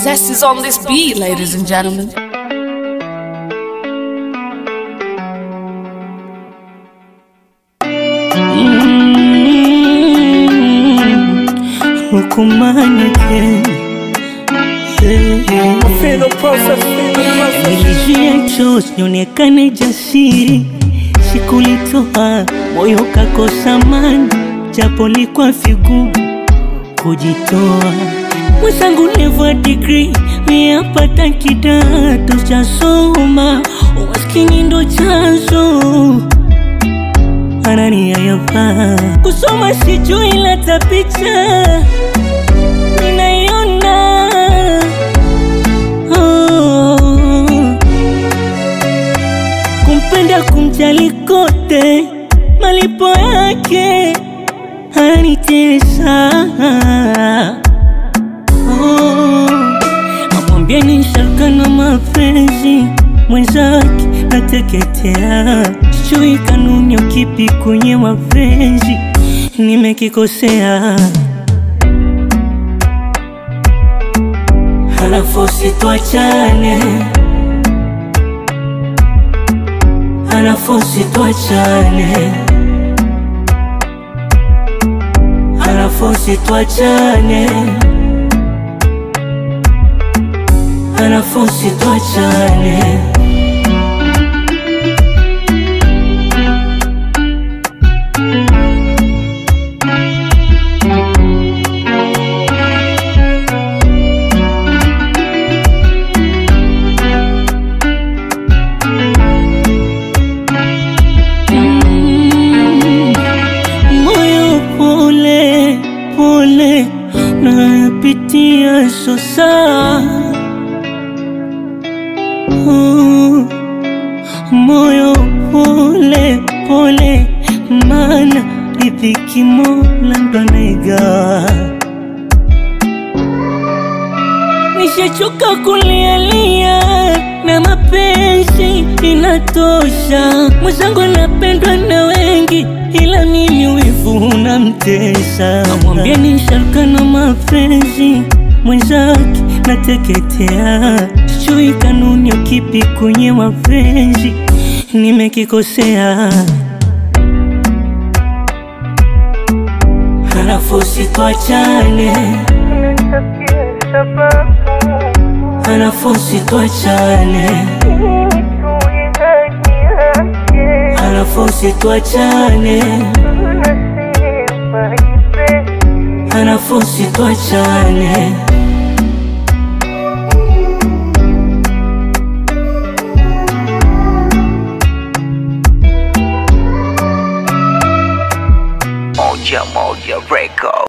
Zest is on this beat, ladies and gentlemen. Nilijia chozi nionekane jasiri, sikulitoa moyo kakosa amani, japo likuwa vigumu kujitoa. Mwenzangu level degree miapata kidato cha soma, umaskini ndo chanzo ananiayapa kusoma sijui lata picha ninaiona. Oh, kumpenda kumjali kote malipo yake ananitesa. Oh, amwambie ni shaka na mapenzi mwenzake nateketea, sijui kanuni kipi kwenye mapenzi nimekikosea. Halafu situaachane, halafu situaachane, halafu situaachane, halafu situaachane. Pole napitia sosa, oh, moyo pole pole, mana riziki Mola ndo anaigawa. Nishachoka kulialia na mapenzi inatosha, mwenzangu anapendwa na wengi ila mimi wivu unamtesa. Amwambie ni shaka na mapenzi mwenzake nateketea, sijui kanuni kipi kwenye mapenzi nimekikosea. Halafu situaachane, halafu situaachane, halafu situaachane, halafu situaachane. Moja Moja Records.